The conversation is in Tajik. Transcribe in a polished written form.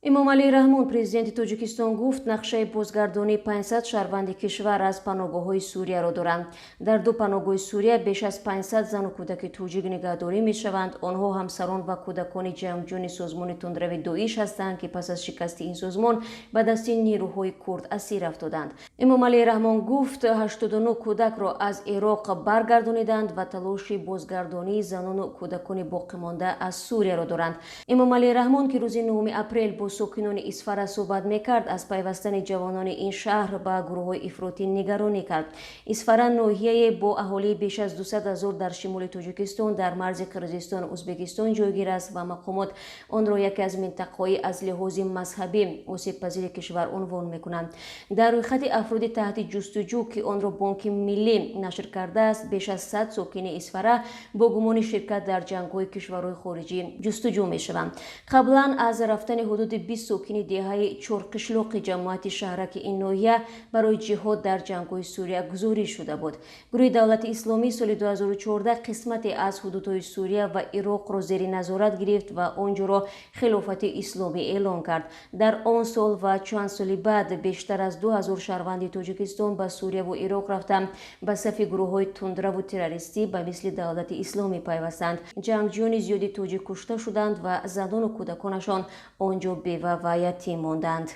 Эмомалӣ Раҳмон, президенти Тоҷикистон, гуфт, нақшаи бозгардонии 500 шаҳрванди кишвар аз паноҳгоҳҳои Сурияро доранд. Дар ду паноҳгоҳи Сурия беш аз 500 зану кӯдаки тоҷик нигаҳдорӣ мешаванд. Онҳо ҳамсарон ва кӯдакони ҷангҷӯёни созмони тундрави Доиш ҳастанд, ки пас аз шикасти ин созмон ба дасти нерӯҳои курд асир афтоданд. Эмомалӣ Раҳмон гуфт, 89 кӯдакро аз Ироқ баргардониданд ва талоши бозгардонии занону кӯдакони боқимонда аз Сурияро доранд. Эмомалӣ Раҳмон, ки рӯзи 9 апрел бо сокинони Исфара суҳбат мекард, аз пайвастани ҷавонони ин шаҳр ба гурӯҳҳои ифротӣ нигаронӣ кард. Исфара ноҳияе бо аҳолии беш аз 200 ҳазор дар шимоли Тоҷикистон, дар марзи Қирғизистону Ӯзбекистон ҷойгир аст ва мақомот онро яке аз минтақаҳои аз лиҳози мазҳабӣ осебпазири кишвар унвон мекунанд. Дар рӯйхати афроди таҳти ҷустуҷӯ, ки онро Бонки Миллӣ нашр кардааст, беш аз 100 сокини Исфара бо гумони ширкат дар ҷангҳои кишварҳои хориҷӣ ҷустуҷӯ мешаванд. Қаблан аз рафтани ҳудуди 20 сокини деҳаи Чорқишлоқи ҷамоати шаҳраки ин ноҳия барои ҷиҳод дар ҷангҳои Сурия гузориш шуда буд. Гурӯҳи Давлати Исломӣ соли 2014 қисмате аз ҳудудҳои Сурия ва Ироқро зери назорат гирифт ва он ҷоро Хилофати Исломӣ эълон кард. Дар он сол ва чанд соли баъд бештар аз 2000 шаҳрванди Тоҷикистон ба Сурияву Ироқ рафтанд, ба сафи гурӯҳҳои тундраву террористӣ ба мисли Давлати Исломӣ пайвастанд. Ҷангҷӯёни зиёди тоҷик кушта шуданд ва занону кӯдаконашон он ҷо бева ва ятим монданд.